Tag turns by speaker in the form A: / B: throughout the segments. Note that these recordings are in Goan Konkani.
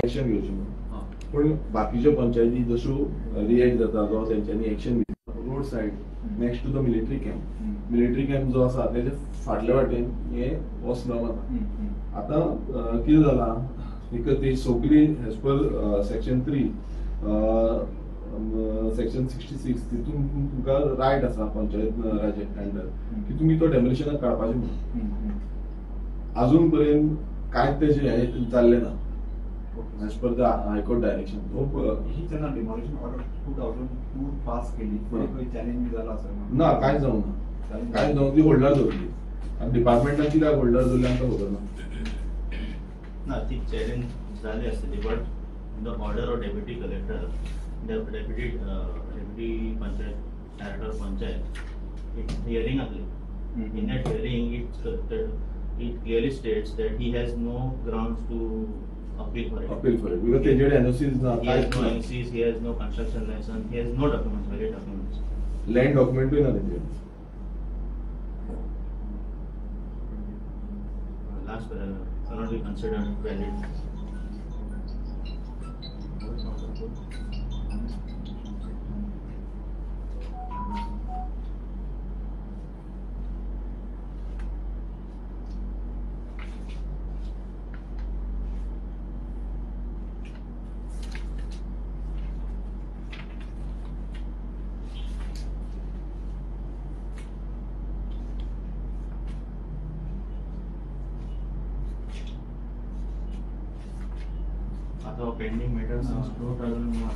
A: एक्शन घेवची म्हणून. पूण बाकीच्यो पंचायती जश्यो रिएक्ट जाता जावं तेंच्यांनी एक्शन घेतली. Road side next to the military camp, military camp जो आसा तेजे फाटले वाटेन हे हो स्लम आसा. आतां कितें जालां, ती सगळी as per section 3 section 66 तितून तुमकां रायट आसा पंचायत राज अंडर की तुमी तो डेमोलिशनाक काडपाचें म्हणून. अजून पर्यंत कांयच तेजें हें जाल्लें ना as per the high court direction.
B: ही जेन्ना डिमॉलिशन ऑर्डर 2002 पास केली, खंय चॅलेंज जाला आसा?
A: ना, कांयच जावंक ना, कांयच जावंक. ती होल्डार दवरली आनी डिपार्टमेंटान कित्याक होल्डार दवरली आमकां खबर ना.
C: ना, ती चॅलेंज जाली आसतली, but the order of deputy collector, deputy deputy panchayat director panchayat, एक हियरींग आसली. In that hearing it clearly states that he has no grounds to appeal for it.
A: Appeal for it because तेजे कडेन एनओसीज ना.
C: He has no NOCs, he has no construction license, he has no documents, valid documents.
A: Land डॉक्युमेंटूय ना तेजे.
C: Last paragraph cannot be considered valid. आता पेंडिंग मॅटर सिन्स 2001.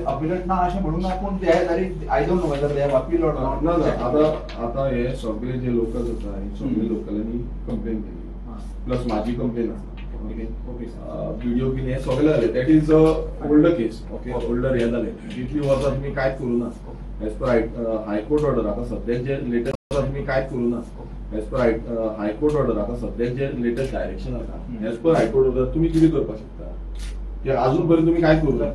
B: अपीलट ना अशें म्हणून ना, पूण ते तरी I don't know whether they have appeal or not.
A: ना ना, आतां आतां हे सगळे जे लोकल आसा हे सगळे लोकलांनी कंप्लेन केली, प्लस माझी कंप्लेन आसा.
B: ओके ओके
A: व्हिडिओ बीन हे सगळे जाले, that is a older case. Okay, older हे जाले, तितली वर्सां तुमी कांयच करूं ना as per high court order. आतां सद्याक जे लेटस्ट तुमी कांयच करूं ना as per high court order. आतां सद्याक जे लेटस्ट डायरेक्शन आसा एज पर हायकोर्ट ऑर्डर तुमी कितें करपाक शकता की अजून पर्यंत तुमी कांयच करूं ना.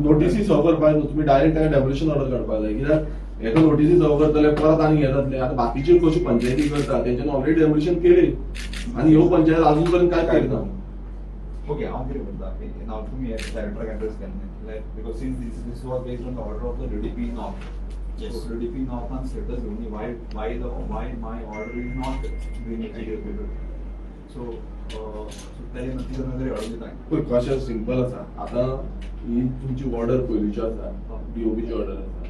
A: नोटीसी सर्व करपाक न्हू, तुमी डायरेक्ट ताका डेमोलिशन ऑर्डर काडपाक जाय. कित्याक हेका नोटीसी सर्व करतले परत आनी हे जातले. आतां बाकीच्यो कश्यो पंचायती करता तेंच्यांनी ऑलरेडी डेमोलिशन केली आनी ह्यो पंचायत अजून पर्यंत कांयच करिना.
B: ओके, हांव कितें करता नाव तुमी डायरेक्टराक एड्रेस केन्ना, like because since this was based on the order of the DDP north.
C: Yes.
B: So DDP नॉर्थान status घेवन why why the why my order is not being executed. So so तेजे नतीजे नजर हाडून दिता.
A: पळय कशें सिंपल आसा, आतां ही तुमची ऑर्डर पयलींची आसा, डीओपीची ऑर्डर आसा,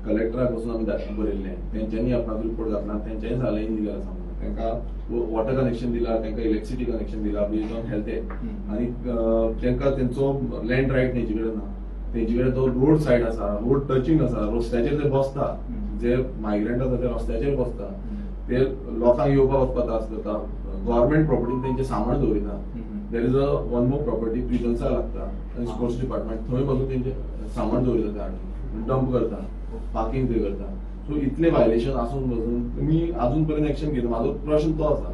A: कलेक्टराक वचून आमी बरयल्लें, तेंच्यांनी आपणाचो रिपोर्ट घातला, तेंच्यांनी सांगलें इलिगल आसा म्हणून. तांकां वॉटर कनेक्शन दिला, तांकां इलेक्ट्रिसिटी कनेक्शन दिला बेज्ड ऑन हेल्थ एक्ट, आनी तांकां तेंचो लँड रायट तेंचे कडेन ना, तेंचे कडेन तो रोड सायड आसा, रोड टचिंग आसा, रस्त्याचेर ते बसता, जे मायग्रंट आसा ते रस्त्याचेर बसता, ते लोकांक येवपाक वचपाक त्रास जाता, गव्हर्मेंट प्रॉपर्टी तेंचें सामान दवरिना. There is a one more property प्रिजन्सा लागता आनी स्पोर्ट्स डिपार्टमेंट थंय पासून तेंचें सामान दवरिता, ते हाडून डंप करता, पार्किंग थंय करता. सो इतलें व्हायलेशन आसून पासून तुमी अजून पर्यंत एक्शन घेना. म्हाजो प्रश्न तो आसा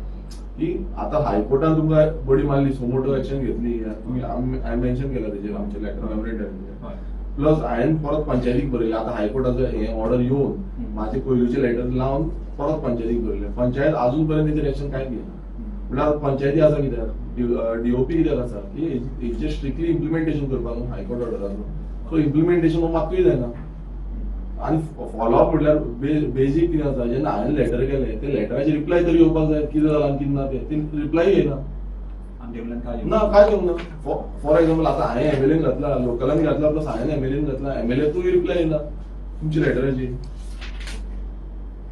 A: की आतां हायकोर्टान तुमकां बडी मारली, सुमोटो एक्शन घेतली, तुमी हांवें मेन्शन केला तेजेर आमच्या लेटर मेमोरेंडम, प्लस हांवें परत पंचायतीक बरयलें. आतां हायकोर्टाचो हें ऑर्डर येवन म्हाजे पयलूचे लेटर लावन परत पंचायतीक बरयलें, पंचायत अजून पर्यंत तेजेर एक्शन कांयच घेना. म्हळ्यार पंचायती आसा कित्याक, डीओपी कित्याक आसा की हेजें स्ट्रिक्टली इम्प्लिमेंटेशन करपाक न्हू हायकोर्ट ऑर्डराचो. सो इम्प्लिमेंटेशन हो मातूय जायना. आनी फॉलोअप म्हटल्यार बेजीक कितें आसा, जेन्ना हांवें लेटर केलें ते लेटराचेर रिप्लाय तरी येवपाक जाय, कितें जालां आनी कितें ना तें, ती रिप्लाय येना ना, कांय येवंक ना. फॉर एक्झाम्पल आतां हांवें एमएलएन घातला, लोकलांनी घातला, प्लस हांवें एमएलएन घातला, एमएलएतूय रिप्लाय येना तुमच्या लेटराची.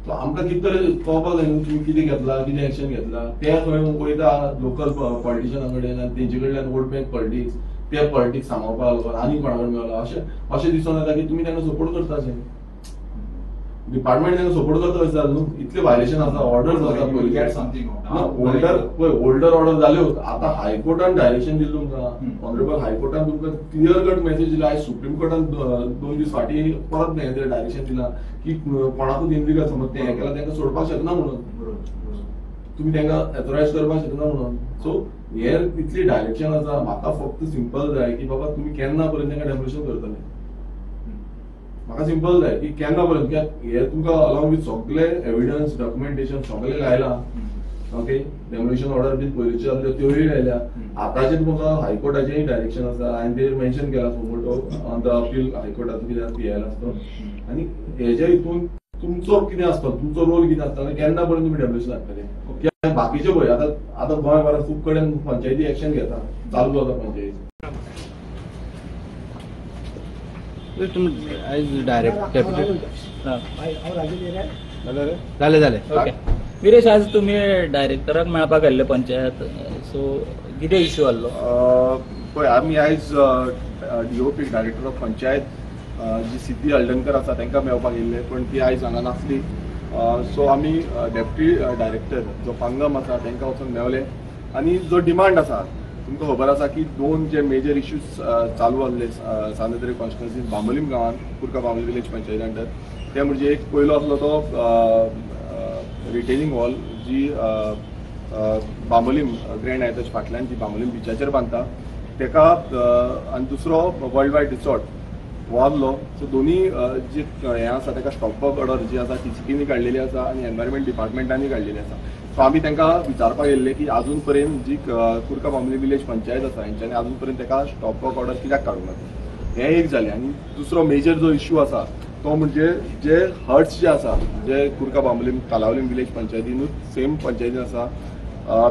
A: सो आमकां कितें तरी कळपाक जाय न्हू तुमी कितें घेतला, कितें एक्शन घेतला. ते खंय वयता लोकल पॉलिटिशियना कडेन आनी तेंचे कडल्यान वोट बँक पॉलिटिक्स, ते पॉलिटिक्स सांबाळपाक लागून आनी कोणा कडेन मेळना. अशें अशें दिसून येता की तुमी तांकां सपोर्ट करता, अशें डिपार्टमेंट तांकां सपोर्ट करता अशें जालें न्हू. इतलें व्हायलेशन आसा, ऑर्डर्स आसा पयलीं ना, ओल्डर पळय ओल्डर ऑर्डर जाल्यो. आतां हायकोर्टान डायरेक्शन दिलें तुमकां, ऑनरेबल हायकोर्टान तुमकां क्लियर कट मॅसेज दिला. आयज सुप्रीम कोर्टान 2 दीस फाटीं परत हें डायरेक्शन दिलां की कोणाकूच इनलिगल समज तें हें केलां तांकां सोडपाक शकना म्हणून, तुमी तांकां एथोरायज करपाक शकना म्हणून. सो हे इतली डायरेक्शन आसा. म्हाका फक्त सिंपल जाय की बाबा तुमी केन्ना पर्यंत तांकां डेमोलिशन करतले, म्हाका सिंपल जाय की केन्ना पर्यंत, कित्याक हे तुमकां अलॉंग विथ सगळे एविडन्स डॉक्युमेंटेशन सगळें लायलां. ओके, डेमोलिशन ऑर्डर बीन पयलींच्यो आसल्यो त्योय आयल्या. आतांचे तुमकां हायकोर्टाचेंय डायरेक्शन आसा, हांवें तेजेर मेन्शन केला suo motu on the appeal हायकोर्टाचो कितें आसा पी आयल आसतो. आनी हेजे हितून तुमचो कितें आसता, तुमचो रोल कितें आसता आनी केन्ना पर्यंत तुमी डेमोलिशन हाडटले? कित्याक बाकीचे पळय आतां आतां गोंयभरात खूब कडेन पंचायती एक्शन घेता, चालू आसा पंचायती.
D: तुम्ही आयज डायरेक्ट डेप्युटी जालें जालें.
E: ओके विरेश, आज तुमी डायरेक्टराक मेळपाक आयिल्ले पंचायत, सो कितें इश्यू आहलो?
A: पळय आमी आयज डीओपी डायरेक्टर ऑफ पंचायत जी सिद्धी हळदणकर आसा तांकां मेळपाक येयल्ले, पण ती आयज हांगा नासली. सो आमी डेप्युटी डायरेक्टर जो पांगम आसा तांकां वचून मेवले आनी जो डिमांड आसा तुमकां खबर आसा की दोन जे मेजर इश्यूज चालू आहले सांतेरी कॉन्स्टिट्युन्सी बांबोलीम गांवांत कुर्का बांबोली विलेज पंचायती अंडर, ते म्हणजे एक पयलो आसलो तो रिटेनिंग वॉल जी बांबोलीम ग्रँड आयताच्या फाटल्यान जी बांबोलीम बिचाचेर बांदता तेका, आनी दुसरो वर्ल्ड वायड रिसॉर्ट हो आहलो. सो दोनी जे हें आसा तेका स्टॉप वर्क ऑर्डर जी आसा टीसीपीनी काडलेली आसा आनी एनवायरमेंट डिपार्टमेंटांनी काडलेली आसा. सो आमी तांकां विचारपाक येयल्ले की आजून पर्यंत जी कुर्का बांबोली विलेज पंचायत आसा हेंच्यांनी आजून पर्यंत तेका स्टॉप वर्क ऑर्डर कित्याक काडूंक ना, हें एक जालें. आनी दुसरो मेजर जो इश्यू आसा तो म्हणजे जे हट्स जे आसा जे कुर्का बांबोलीम कालावलीम विलेज पंचायतीनूच सेम पंचायतीन आसा,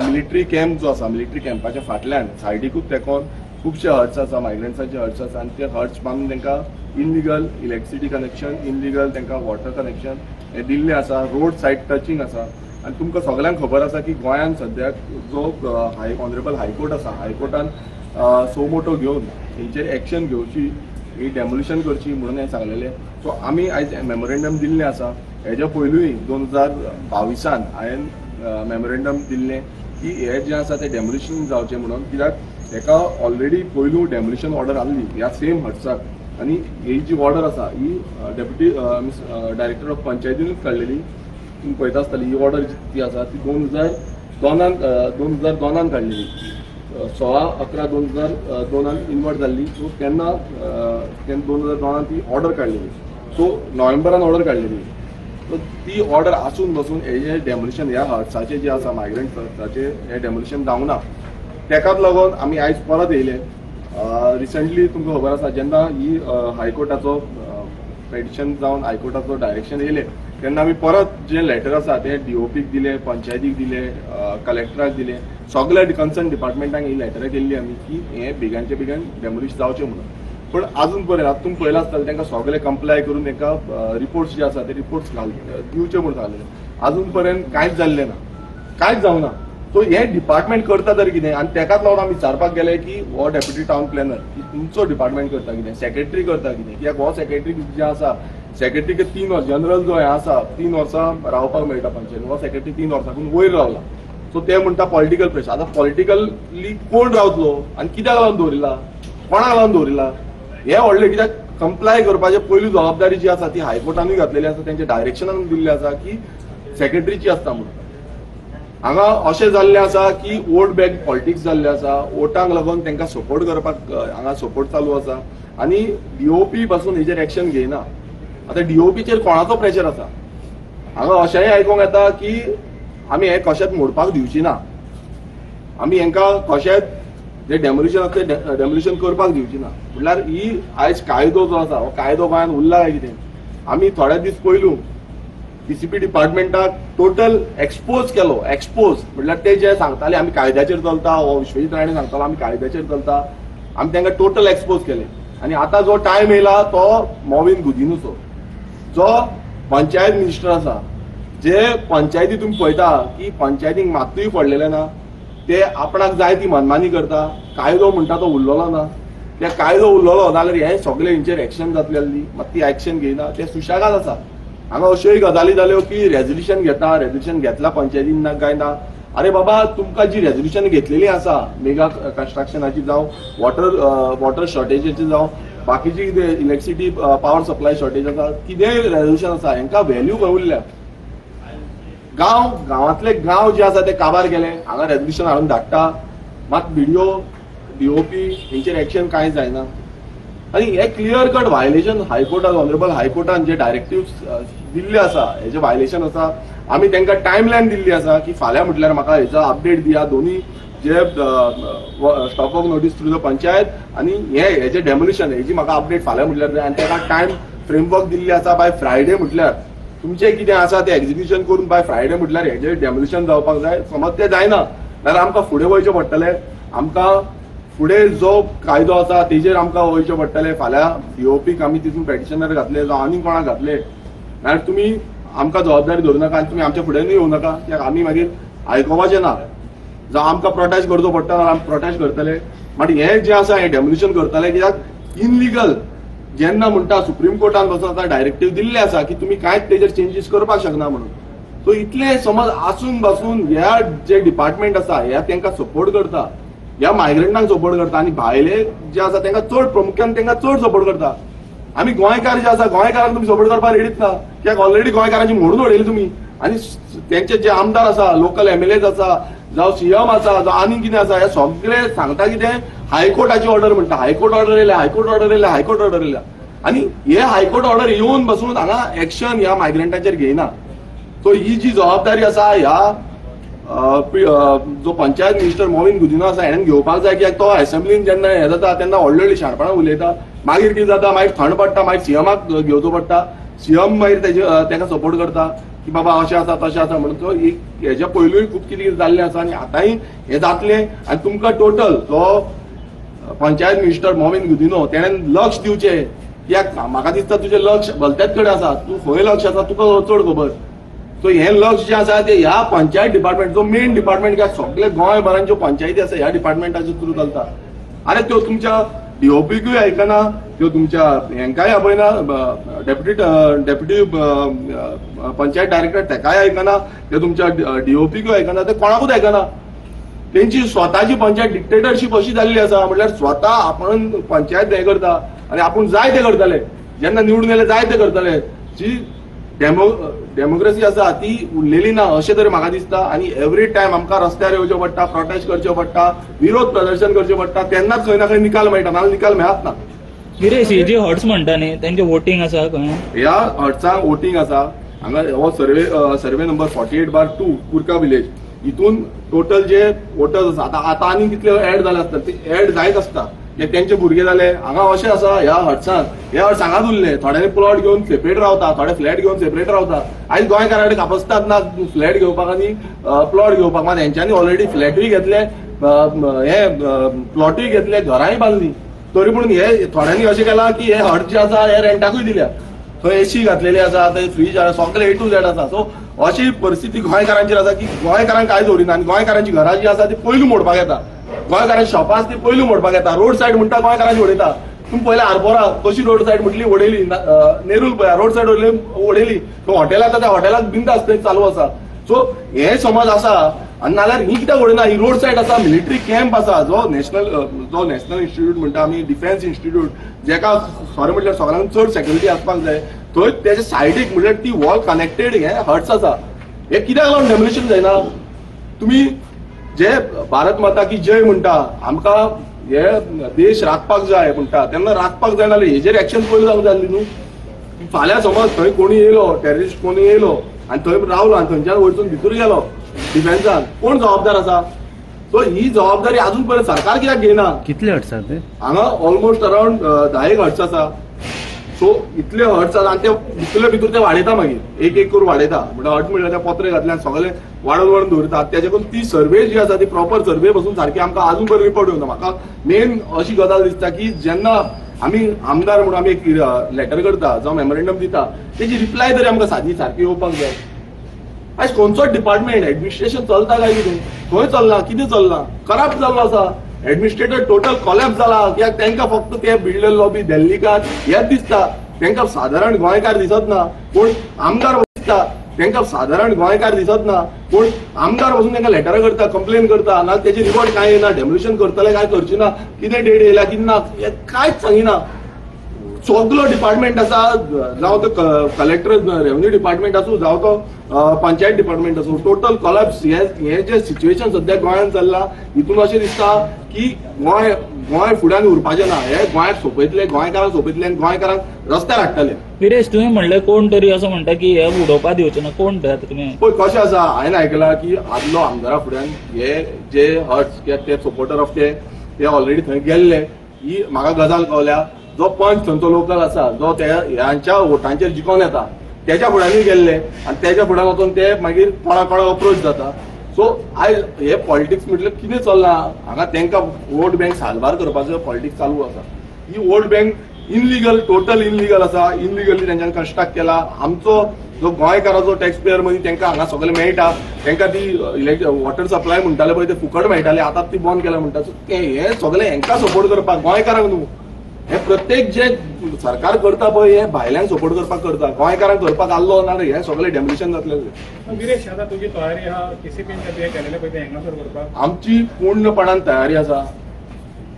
A: मिलिटरी कॅम्प जो आसा मिलिटरी कॅम्पाच्या फाटल्यान सायडीकूच तेकोन खुबशे हट्स आसा, मायग्रंट्साचे हट्स आसा आनी ते हट्स बांदून तांकां इनलिगल इलेक्ट्रिसिटी कनेक्शन, इनलिगल तांकां वॉटर कनेक्शन हें दिल्लें आसा, रोड सायड टचिंग आसा. आनी तुमकां सगळ्यांक खबर आसा की गोंयांत सद्याक जो ऑनरेबल हायकोर्ट आसा, हायकोर्टान सोमोटो घेवन हेंचेर एक्शन घेवची, ही डेमोलिशन करची म्हणून हें सांगलेलें. सो आमी आयज मेमोरेंडम दिल्लें आसा. हेज्या पयलूय 2022 हांवें मेमोरेंडम दिल्लें की हें जें आसा तें डेमोलिशन जावचें म्हणून, कित्याक हेका ऑलरेडी पयलू डेमोलिशन ऑर्डर आहली ह्या सेम हट्साक आनी ही जी ऑर्डर आसा ही डेप्युटी डायरेक्टर ऑफ पंचायतीनूच काडलेली. तुमी पळयता आसतली ही ऑर्डर जी आसा ती 2002 काडलेली, 16/11/2002 इन्वर्ट जाल्ली. सो तेन्ना 2002 ती ऑर्डर काडलेली, सो नोव्हेंबरान ऑर्डर काडलेली. सो ती ऑर्डर आसून बसून हे डेमोलिशन ह्या हट्साचें जें आसा मायग्रंट हट्साचें हें डेमोलिशन जावंक ना, तेकाच लागून आमी आयज परत येयले. रिसंटली तुमकां खबर आसा जेन्ना ही हायकोर्टाचो पेटिशन जावन हायकोर्टाचो डायरेक्शन येयलें तेन्ना आमी परत जे लेटर आसा ते डीओपीक दिले, पंचायतीक दिले, कलेक्टराक दिले, सगळ्या कन्सर्न डिपार्टमेंटांक ही लेटरां केल्ली आमी की हें बेगानचे बेगीन डेमोलिश जावचें म्हणून. पण आजून पर्यंत आतां तुमी पळयलां आसतलें तांकां सगळे कंप्लाय करून तांकां रिपोर्ट्स जे आसा ते रिपोर्ट्स घाल दिवचे म्हणून सांगलें, आजून पर्यंत कांयच जाल्लें ना, कांयच जावना. सो हें डिपार्टमेंट करता तरी कितें? आनी तेकाच लागून आमी विचारपाक गेले की हो डेप्युटी टावन प्लॅनर की तुमचो डिपार्टमेंट करता कितें, सेक्रेटरी करता कितें, कित्याक हो सेक्रेटरी जे आसा सेक्रेटरीक 3 वर्सां जनरल जो हें आसा 3 वर्सां रावपाक मेळटा पंचायत, हो सेक्रेटरी 3 वर्सांकून वयर रावला. सो ते म्हणटा पॉलिटिकल प्रेशर. आतां पॉलिटिकली कोण रावतलो आनी कित्याक लागून दवरिला, कोणाक लागून दवरिला हें व्हडलें, कित्याक कंप्लाय करपाचें पयली जबाबदारी जी आसा ती हायकोर्टानूय घातलेली आसा, तेंच्या डायरेक्शनान दिल्लें आसा की सेक्रेटरीची आसता म्हणून. हांगा अशें जाल्लें आसा की वोट बँक पॉलिटिक्स जाल्लें आसा, वोटांक लागून तांकां सपोर्ट करपाक हांगा सपोर्ट चालू आसा आनी डीओपी पासून हेजेर एक्शन घेयना. आतां डीओपीचेर कोणाचो प्रेशर आसा? हांगा अशेंय आयकूंक येता की आमी हें कशेंच मोडपाक दिवची ना, आमी हेंकां कशेंच जे डेमोलिशन आसा तें डेमोलिशन करपाक दिवची ना. म्हणल्यार ही आयज कायदो जो आसा हो कायदो गोंयांत उरला काय कितें? आमी थोडे दीस पयलू टीसीपी डिपार्टमेंटाक टोटल एक्सपोज केलो. एक्सपोज म्हणल्यार ते जे सांगताले आमी कायद्याचेर चलता, हो विश्वजीत राणे सांगतालो आमी कायद्याचेर चलता, आमी तांकां टोटल एक्सपोज केले. आनी आतां जो टायम येयला तो मॉविन गुदिनूचो, जो पंचायत मिनिस्टर आसा, जे पंचायती तुमी पळयता की पंचायतीक मात्तूय पडलेलें ना, ते आपणाक जाय ती मनमानी करता, कायदो म्हणटा तो उरलेलो ना. ते कायदो उरलेलो नाजाल्यार हें सगळें हेंचेर एक्शन जातली आसली, मात ती एक्शन घेयना, ते सुशेगाद आसा. हांगा अश्योय गजाली जाल्यो की रेजोल्युशन घेता, रेजोल्युशन घेतला पंचायतीन ना काय ना. अरे बाबा, तुमकां जी रेजोल्युशन घेतलेली आसा मेगा कन्स्ट्रक्शनाची जावं, वॉटर शॉर्टेजीची जावं, बाकीची कितें इलेक्ट्रिसिटी पावर सप्लाय शॉर्टेज आसा, कितेंय रेजोल्युशन आसा, हेंकां व्हॅल्यू खंय उरल्या? गांव गांवांतले गांव जे आसा ते काबार गेले, हांगा रेजोल्युशन हाडून धाडटा, मात बीडीओ डीओपी हेंचेर एक्शन कांय जायना. आनी हे क्लियर कट व्हायलेशन हायकोर्टान, ऑनरेबल हायकोर्टान जे डायरेक्टिव्ह दिल्ले आसा हेजे व्हायलेशन आसा. आमी तांकां टायमलायन दिल्ली आसा की फाल्यां म्हटल्यार म्हाका हेजो अपडेट दिया, दोनी जे stop work notice through the panchayat आनी हे हेजे डेमोलिशन हेजी म्हाका अपडेट फाल्यां म्हटल्यार जाय. आनी ताका टायम फ्रेमवर्क दिल्ली आसा बाय फ्रायडे म्हटल्यार तुमचें कितें आसा तें एक्झिक्युशन करून बाय फ्रायडे म्हटल्यार हेजें डेमोलिशन जावपाक जाय. समज तें जायना जाल्यार आमकां फुडें वयचें पडटलें, आमकां फुडें जो कायदो आसा तेजेर आमकां वयचें पडटलें. फाल्यां डीओपीक आमी तितून पेटिशनर घातले जावं आनी कोणाक घातले जाल्यार तुमी आमकां जबाबदारी धरूं नाका आनी तुमी आमच्या फुड्यानूय येवं नाका, कित्याक आमी मागीर आयकोपाचें ना. जावं आमकां प्रोटेस्ट करचो पडटा जाल्यार आमी प्रोटेस्ट करतले. मागीर हें जें आसा हें डेमोलिशन करतले, कित्याक इनलिगल जेन्ना म्हणटा सुप्रीम कोर्टान बसून आतां डायरेक्टीव दिल्लें आसा की तुमी कांयच तेजेर चेंजीस करपाक शकना म्हणून. सो इतलें समज आसून बसून ह्या जे डिपार्टमेंट आसा ह्या तांकां सपोर्ट करता, ह्या मायग्रंटांक सपोर्ट करता आनी भायले जे आसा तांकां चड प्रामुख्यान तांकां चड सपोर्ट करता. आमी गोंयकार जे आसा गोंयकारांक तुमी सपोर्ट करपाक रेडीच ना, कित्याक ऑलरेडी गोंयकारांची मोडून उडयली तुमी. आनी तेंचे जे आमदार आसा, लोकल एमएलएज आसा, जावं सीएम आसा, जावं आनी कितें आसा, हे सगळे सांगता कितें हायकोर्टाची ऑर्डर म्हणटा, हायकोर्ट ऑर्डर येयल्या, हायकोर्ट ऑर्डर येयल्या, हायकोर्ट ऑर्डर येयल्या. आनी हे हायकोर्ट ऑर्डर येवन बसून हांगा एक्शन ह्या मायग्रंटाचेर घेयना. सो ही जी जबाबदारी आसा ह्या जो पंचायत मिनिस्टर मॉविन गुदिन्हो आसा हेणें घेवपाक जाय, कित्याक तो एसेंब्लीन जेन्ना हें जाता तेन्ना व्हडली व्हडली शाणपणां उलयता, मागीर कितें जाता मागीर थंड पडटा, मागीर सीएमाक घेवचो पडटा, सीएम मागीर तेजे ताका सपोर्ट करता की बाबा अशें आसा तशें आसा म्हणून. तो एक हेज्या पयलूय खूब कितें कितें जाल्लें आसा आनी आतांय हें जातलें. आनी तुमकां टोटल जो पंचायत मिनिस्टर मॉविन गुदिन्हो तेणें लक्ष दिवचें, कित्याक म्हाका दिसता तुजें लक्ष भलत्याच कडेन आसा, तूं खंय लक्ष आसा तुका चड खबर. सो हें लक्ष जें आसा तें ह्या पंचायत डिपार्टमेंट जो मेन डिपार्टमेंट, कित्याक सगळे गोंयभरान ज्यो पंचायती आसा ह्या डिपार्टमेंटाचे थ्रू चलता. आरे त्यो तुमच्या डीओपीकूय आयकना, त्यो तुमच्या हेंकाय आपयना, डेप्युटी डेप्युटी पंचायत डायरेक्टर तेकाय आयकना, ते तुमच्या डीओपीकूय आयकना, ते कोणाकूच आयकना. तेंची स्वताची पंचायत डिक्टेटरशीप अशी जाल्ली आसा, म्हटल्यार स्वता आपण पंचायत हें करता आनी आपूण जाय तें करतले, जेन्ना निवडून येयले जाय तें करतले. जी डेमोक्रेसी आसा ती उरलेली ना अशें तरी म्हाका दिसता. आनी एवरी टायम आमकां रस्त्यार येवचें पडटा, प्रोटेस्ट करचें पडटा, विरोध प्रदर्शन करचें पडटा, तेन्नाच खंय ना खंय निकाल मेळटा, नाजाल्यार निकाल मेळत ना.
E: गिरेश, ही जी हट्स म्हणटा न्ही तेंचे वोटींग आसा खंय?
A: ह्या हट्सांक वोटींग आसा. हांगा हो सर्वे नंबर 48/2 कुर्का विलेज, हितून टोटल जे वोटर्स आसा आतां आतां आनी कितले एड जाले आसता ते एड जायत आसता, तेंचे भुरगे जाले. हांगा अशें आसा ह्या हट्सान, ह्या हट्स हांगाच उरले, थोड्यांनी प्लॉट घेवन सेपरेट रावता, थोडे फ्लॅट घेवन सेपरेट रावता. आयज गोंयकारां कडेन कापस्तात ना फ्लॅट घेवपाक आनी प्लॉट घेवपाक, मात हेंच्यांनी ऑलरेडी फ्लॅटूय घेतले, हे प्लॉटूय घेतले, घरांय बांदली. तरी पूण हे थोड्यांनी अशें केलां की हे हट जे आसा हे रेंटाकूय दिल्या, थंय एसी घातलेली आसा, थंय फ्रीज आसा, सगळे ए टू झेड आसा. सो अशी परिस्थिती गोंयकारांचेर आसा की गोंयकारांक कांय दवरिना आनी गोंयकारांची घरां जी आसा ती पयलू मोडपाक येता, गोंयकारांची शॉपां आसा ती पयलू मोडपाक येता. रोड सायड म्हणटा गोंयकारांची उडयता. तुमी पयले आरपोरा कशी रोड सायड म्हटली उडयली, नेरूल पळया रोड सायड उडयली, तो हॉटेल आसा त्या हॉटेलाक बिंदास थंय चालू आसा. सो हे समज आसा आनी नाल्यार ही कित्याक उडयना, ही रोड सायड आसा, मिलिटरी कॅम्प आसा, जो नॅशनल इन्स्टिट्यूट म्हणटा आमी, डिफेन्स इन्स्टिट्यूट, जेका खरें म्हटल्यार सगळ्यांत चड सेक्युरिटी आसपाक जाय, थंय तेच्या सायडीक म्हटल्यार ती वॉल कनेक्टेड हे हट्स आसा. हे कित्याक लागून डेमोलिशन जायना? तुमी जे भारत माता की जय म्हणटा, आमकां हे देश राखपाक जाय म्हणटा, तेन्ना राखपाक जाय नाल्यार हेजेर एक्शन पयलीं जावंक जाय न्हू. फाल्यां समज थंय कोणी येयलो, टेररिस्ट कोणी येयलो आनी थंय रावलो आनी थंयच्यान वचून भितर गेलो डिफेन्सान, कोण जबाबदार आसा? सो ही जबाबदारी अजून पर्यंत सरकार कित्याक घेयना?
D: कितले हट्स आसा ते
A: हांगा? ऑलमोस्ट अरावंड 10 हट्स आसा. सो इतले हट्स आसा आनी ते भितरले भितर ते वाडयता, मागीर एक एक करून वाडयता. म्हणटा हट म्हणल्यार ते पत्रे घातले आनी सगळे वाडोवन वाडोवन दवरता. तेजे करून ती सर्वे जी आसा ती प्रॉपर सर्वे बसून सारकी आमकां अजून पर्यंत रिपोर्ट येवना. म्हाका मेन अशी गजाल दिसता की जेन्ना आमी आमदार म्हणून आमी एक लेटर करता जावं मेमोरेंडम दिता, तेजी रिप्लाय तरी आमकां सादी सारकी येवपाक जाय. आयज खंयचोच डिपार्टमेंट एडमिनिस्ट्रेशन चलता काय कितें, खंय चल्लां, कितें चल्लां, करप्ट जाल्लो आसा, एडमिनिस्ट्रेटर टोटल कॉलॅप्स जाला. कित्याक तांकां फक्त ते बिल्डर लॉबी दिल्लीकार हेच दिसता, तांकां सादारण गोंयकार दिसत ना. कोण आमदार दिसता तांकां सादारण गोंयकार दिसत ना, कोण आमदार वचून तांकां लेटरां करता, कंप्लेन करता, ना तेजे रिपोर्ट कांय येना, डेमोलिशन करतले काय करचे ना, कितें डेट येयल्या कितें ना, हें कांयच सांगिना. सगलो डिपार्टमेंट आसा, जावं तो कलेक्टर रेव्हन्यू डिपार्टमेंट आसूं, जावं तो पंचायत डिपार्टमेंट आसूं, टोटल कॉलॅप्स. हे जे सिच्युएशन सद्या गोंयांत चल्लां हितून अशें दिसता की गोंय गोंय फुड्यान उरपाचें ना. हे गोंयाक सोंपयतले, गोंयकारांक सोंपयतले आनी गोंयकारांक रस्त्यार हाडटले.
E: विरेश, तुवें म्हणलें कोण तरी असो म्हणटा की हे उडोवपा दिवचे ना, कोण ते आतां तुमी?
A: पळय कशें आसा, हांवें आयकलां की आदलो आमदारा फुड्यान हे जे हट्स किंवा ते सपोर्टर ऑफ ते ऑलरेडी थंय गेल्ले. ही म्हाका गजाल कळ्ळ्या, जो पंच थंयचो लोकल आसा, जो ते ह्यांच्या वोटांचेर जिखोन येता तेच्या फुड्यानूय गेल्ले आनी तेच्या फुड्यान वचून ते मागीर कोणा कोणाक अप्रोच जाता. सो आयज हे पॉलिटिक्स म्हटल्यार कितें चल्लां हांगा, तांकां वोट बँक साल्वार करपाचो पॉलिटिक्स चालू आसा. ही vote bank illegal, total illegal आसा. इनलिगली तेंच्यांनी कन्स्ट्रक्ट केला. आमचो जो गोंयकाराचो टॅक्स पेयर मनी तांकां हांगा सगळें मेळटा, तांकां ती वॉटर सप्लाय म्हणटाले पळय ते फुकट मेळटाले, आतां ती बंद केल्या म्हणटा. सो ते हे सगळें हेंकां सपोर्ट करपाक, गोंयकारांक न्हू. हे प्रत्येक जे सरकार करता पळय हे भायल्यांक सपोर्ट करपाक करता, गोंयकारांक करपाक आसलो ना हे सगळें डेमोलिशन जातलें.
F: विरेश, आतां तुजी तयारी आहा केसीपीन तुवें केलेलें पळय तें हांगासर करपाक?
A: आमची पूर्णपणान तयारी आसा.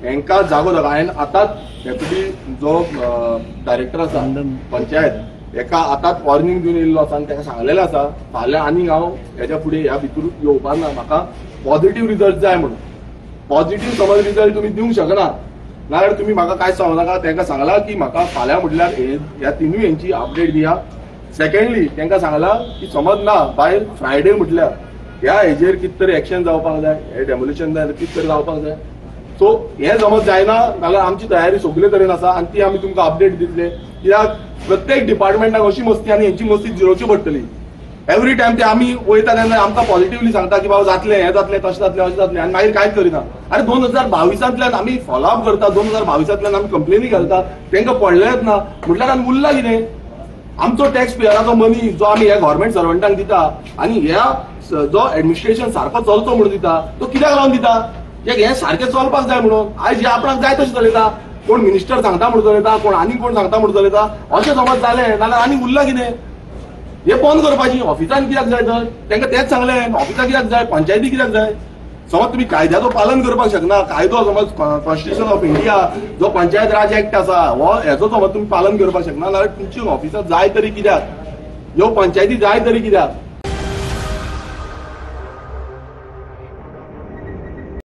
A: हेंकां जागो जाता. हांवें आतांच डेप्युटी जो डायरेक्टर आसा पंचायत हेका आतांच वॉर्निंग दिवन येयल्लो आसा आनी ताका सांगलेलें आसा फाल्यां आनीक हांव हेच्या फुडें ह्या भितर येवपा ना, म्हाका पॉझिटीव रिजल्ट जाय म्हणून. पॉझिटीव समज रिजल्ट तुमी दिवंक शकना नाजाल्यार तुमी म्हाका कांय सांगू नाका. तांकां सांगलां की म्हाका फाल्यां म्हटल्यार ह्या तिनूय हेंची अपडेट दिया. सेकंडली तांकां सांगलां की समज ना बाय फ्रायडे म्हटल्यार ह्या हेजेर कितें तरी एक्शन जावपाक जाय, हे डेमोलिशन जाय कितें तरी जावपाक जाय. सो हें समज जायना जाल्यार आमची तयारी सगळे तरेन आसा आनी ती आमी तुमकां अपडेट दितले. कित्याक प्रत्येक डिपार्टमेंटाक अशी मस्ती आनी हेंची मस्ती जिरोवची पडटली. एवरी टायम ते आमी वयता तेन्ना आमकां पॉझिटिवली सांगता की बाबा जातलें, हें जातलें, तशें जातलें, अशें जातलें आनी मागीर कांयच करिना. आरे 2022 आमी फॉलोअप करता, 2022 आमी कंप्लेनी घालता, तांकां पडलेंच ना म्हटल्यार आनी उरला कितें? आमचो टॅक्स पेयराचो मनी जो आमी ह्या गव्हर्मेंट सर्वंटांक दिता आनी ह्या जो एडमिनिस्ट्रेशन सारको चलचो म्हणून दिता तो कित्याक लावन दिता? हें सारकें चलपाक जाय म्हणून. आयज हे आपणाक जाय तशें चलयता, कोण मिनिस्टर सांगता म्हणून चलयता, कोण आनी कोण सांगता म्हणून चलयता. अशें समज जालें नाल्यार आनी उरलां कितें? हे बंद करपाची ऑफिसान कित्याक जाय तर? तांकां तेंच सांगलें, ऑफिसाक कित्याक जाय, पंचायती कित्याक जाय? समज तुमी कायद्याचो पालन करपाक शकना, कायदो समज कॉन्स्टिट्युशन ऑफ इंडिया जो पंचायत राज एक्ट आसा हो हेचो समज तुमी पालन करपाक शकना जाल्यार तुमची ऑफिसां जाय तरी कित्याक? ह्यो पंचायती जाय तरी कित्याक?